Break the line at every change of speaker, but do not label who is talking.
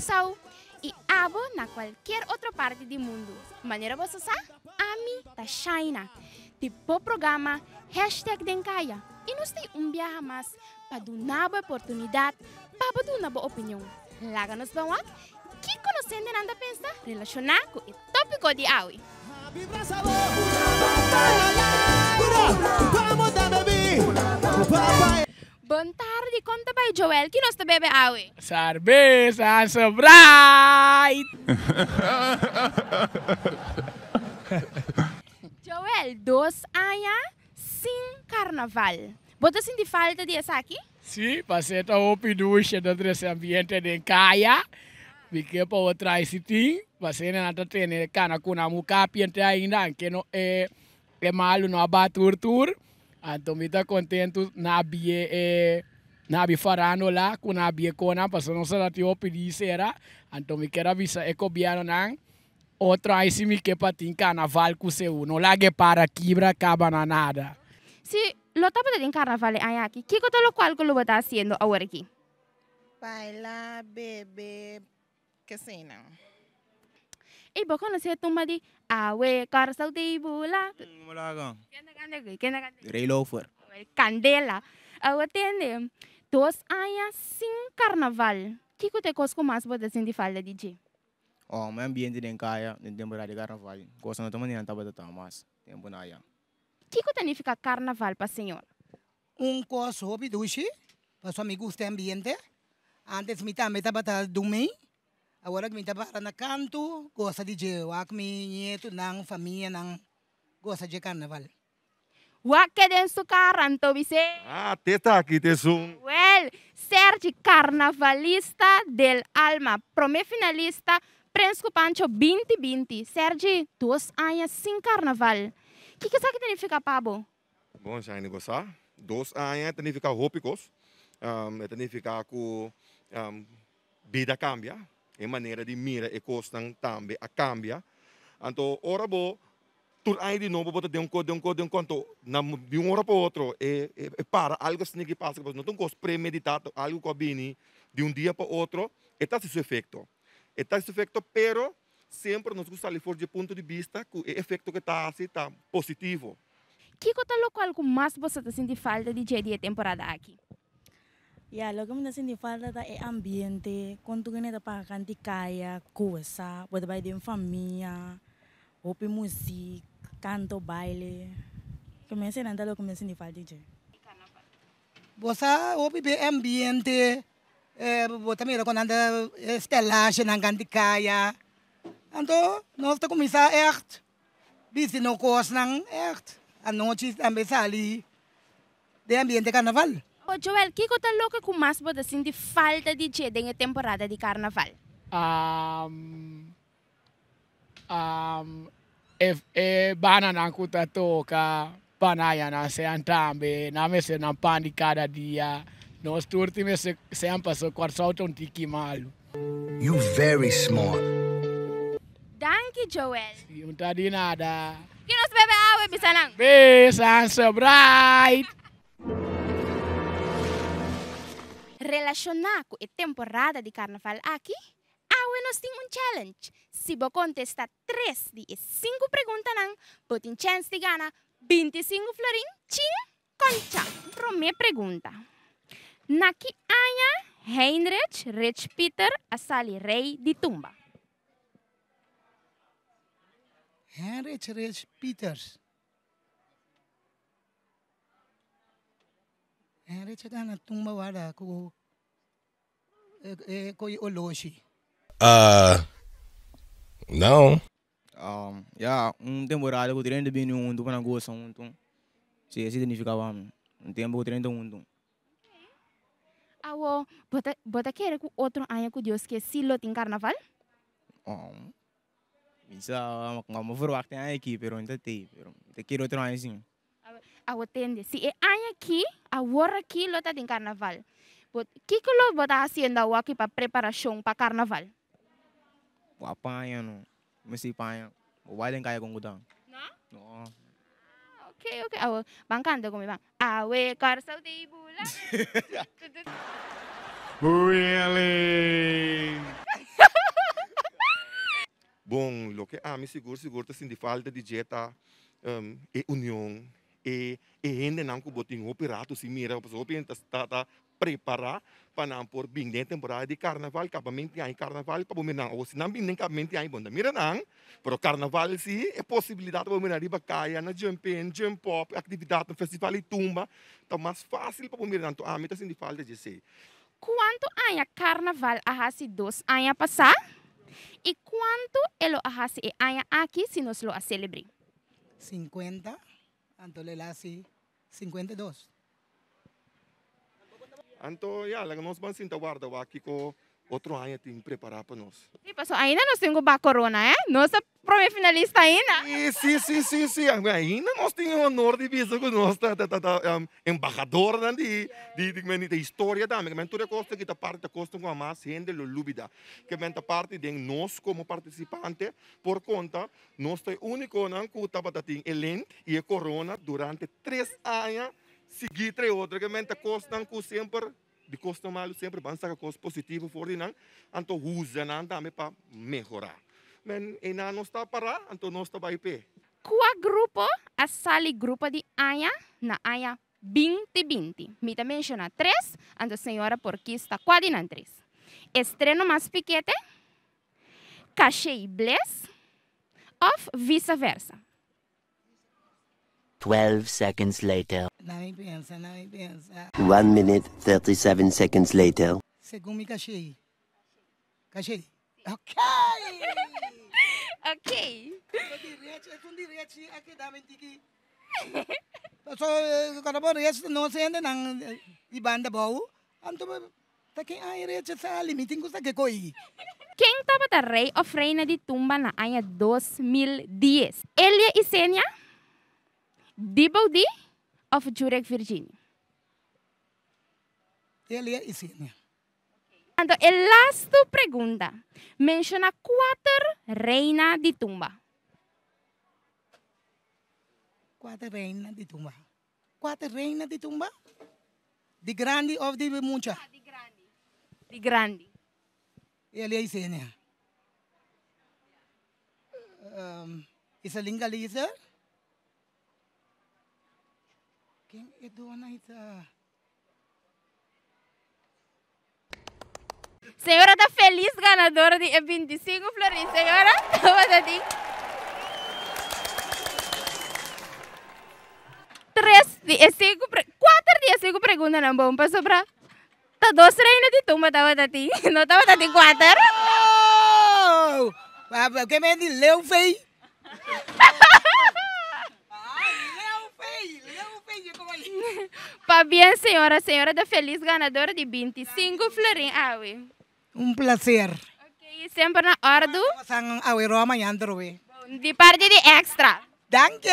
Kòrsou i abo na kualkier otro parti di mundu. Manera boso sa, ami ta Shaina di bo programa Hashtag den Kaya i nos tin un biaha mas pa duna bo e oportunidat pa bo duna bo opinion. Laga nos ban wak kiko nos hendenan ta pensa relashoná ku e tópiko di awe. Bon tardi, kon ta bai Joel? Ki nos ta bebe awe?
Sarbesa Sprite!
Joel, dos aña sin karnaval. Bo ta sinti falta di esaki?
Si, pasé ta hopi dushi, ta trese ambiente den kaya. Mi ke pa bo trae si tin, pasé nan ta tene kana ku nan mukapiente ainda, anke no e E malu no a ba tur tur, anto mi ta kontentu na bie e na bi farandola ku na bie konan pasobra nos a tin hopi di sera, anto mi kier a bisa e gobièrnunan otro ai si mi ke pa tin karnaval ku seú no laga e para kibra kaba na nada.
Si lo tabata den karnaval e aña aki, kiko ta lokual ku lo bo ta hasiendo awor aki?
Baila, bebe, Keseinan.
Ey, bo konosé e tumba di Awe Kòrsou di bula?
Como lo hago?
Ken ta kanta aki? Ken ta kanta aki?
Rey Lover.
Kandela. Awe tende, dos aña sin karnaval. Kiko ta e kos ku mas bo ta sinti falta di dje?
Oh, mi ambiente den kaya den temporada di karnaval, kos no ta manera nan tabata ta mas tempu na aya.
Kiko ta nifiká karnaval pa señor?
Un kos hopi dushi, pasobra mi gusta e ambiente. Antes mi tambe tabata dumei, awor mi ta para na kantu gosa di dje, wak mi nietunan, famianan gosa dje karnaval.
Wak ke den su kara anto bis'é.
Ah, te ta aki te esun.
Wel, Sergi, karnavalista del alma, prome finalista Prens ku Pancho 20 binti. Sergi, dos aña sin karnaval. Kiko esaki ta nifiká pa bo?
Bon, Shiny, bo sa, dos aña ta nifiká hopi kos. E ta nifiká ku bida a kambia, e manera di mira e kosnan tambe a kambia. Anto ora bo tur aña di nobo bo ta den un kos, den un kos, den un kos, anto na di un ora pa otro e para algu asina ki pasa, pasobra no ta un kos premeditá, ta algu ku a bini di un dia pa otro, e ta hasi su efekto. E ta hasi su efekto, pero Semper nos ku sali for dje punto di bista ku e efekto ku e ta hasi ta positivo.
Kiko ta lokual ku mas boso ta sinti falta di dje di e temporada aki?
Ya, loke mi ta sinti falta ta e ambiente, kon tur hende ta para kanti kaya, gosa, bo ta bai den famia, hopi muzik, kanto, baile. Ke mi eseinan ta loke mi ta sinti falta di dje.
Bo sa hopi be ambiente, bo ta mira con nan ta stellage nan kan di caya, anto nos ta cuminsa echt bisti nos cosnan echt, anochi tambe sali den ambiente carnaval.
Bo Joel, kiko ta loke ku mas bo ta sinti falta di dje den e temporada di carnaval?
E bananan ku ta toka pa nan haña nan sean tambe, nan mester nan pan di kada dia. Nos tur tin mester sean pasobra Kòrsou ta un tiki malu.
You very smart.
Danki Joel.
Si un ta di nada.
Ki nos bebe awe bisa nan.
Besan Sprite.
Relashoná ku e temporada di karnaval aki, Awe nos tin un challenge. Si bo kontesta tres di e sinku preguntanan, bo tin chèns di gana 25 florin chin koncha. Promé pregunta, Na ki aña Heinrich Rich Pieter a sali rei di tumba?
Heinrich Rich Pieters. Heinrich a gana tumba warda ku. E koe oloshi.
Uh, no.
Um, ya, un temporada ku trenta bini huntu pa nan gosa huntu. Si, esei significa pa mi. Un tempu ku trenta huntu.
Awo, bo ta, bo ta kere ku otro aña ku Dios ke si lo tin karnaval?
Um, mi sa, mi verwachting aña aki, pero mi ta tei, pero mi ta kere otro aña si.
Awo tende, si e aña aki, awor aki lo ta den karnaval. Bo, kiko lo bo ta hasiendo awo aki pa preparashon pa karnaval?
Bo a paña no, mi si paña. Bo bai den kaya kon ku ta.
No?
No.
Ah, ok, ok. Awo, ban kanta ku mi, ban. Awe Kòrsou di bula.
Really? Loke ami sigur sigur ta sinti falta di dje ta e union, e e hendenan ku bo tin hopi ratu sin mira, pasobra hopi hende ta ta prepará pa nan por bin den e temporada di karnaval, kapamenti aña karnaval pa bo mira nan. Awor si nan bin den kapamenti aña bo no ta mira nan, pero karnaval si e posibilidat pa bo mira riba kaya, na jump in, jump up, aktividatnan, festival di tumba, ta mas fásil pa bo mira nan. Anto ami ta sinti falta dje esei.
Kuantu aña karnaval a hasi dos aña pasá? I kuantu e lo a hasi e aña aki si nos lo a selebr'é?
Sinkuenta, anto lo el a hasi 52.
Anto ya, laga nos ban sinta warda wak kiko otro aña tin prepará pa nos.
Sí, paso ainda nos tin ku bak korona, eh? Nos ta prome finalista ainda.
Sí, sí, sí, sí, ainda nos tin e honor di bisa ku nos ta ta ta embahadornan di di di di historia tambe. Ke men tur e kos aki ta parti ta kosnan ku hamas hende lo lubida. Ke men ta parti den nos komo partisipante por konta nos ta e únikonan ku tabata tin e lent i e korona durante tres aña Sigui trae otro ke men ta kosnan ku semper di kosnan malu semper ban saka kos positivo for di nan anto usa nan tambe pa mehorá. Men einan nos ta pará anto nos ta bai p'e.
Kua grupo a sali grupo di aña na aña binti binti? Mi ta menshoná tres, anto señora por kista kua di nan tres. Estreno mas pikete, Kashey Bliss òf visa versa.
12 seconds later.
Na mi pensa, na mi pensa.
1 minute 37 seconds later.
Segun mi kashei. Kashei. Ok!
Ok.
Esun di rechi a keda mi tiki. Paso cuando bo rechi nos hendenan di banda abou, anto Ta ken aña recha sali? Mi tin ku sa ke koi.
Ken tabata rei òf reina di tumba na aña 2010? Elia Isenia, Diboudi òf Jurek Virginio?
Elia Isenia.
Anto e lastu pregunta, menshoná kuater reina di tumba.
Kuater reina di tumba. Kuater reina di tumba? Di grandi of di mucha?
Di grandi. Di grandi.
Elia Isenia. Iselin Galiza. Ken e dona ita?
Señora ta feliz ganadora di e 25 florin. Señora, tabata tin tres di e cinco pre cuater di e cinco preguntanan bon pasobra ta dos reina di tumba tabata tin, no tabata tin cuater.
Oh! Ke men di leu fei?
Pabien señora, señora ta feliz ganadora di 25 florin awe.
Un placer.
Ok, semper na ordu.
Pasan awe ro mañan trobe.
Di parti di Extra.
Danki.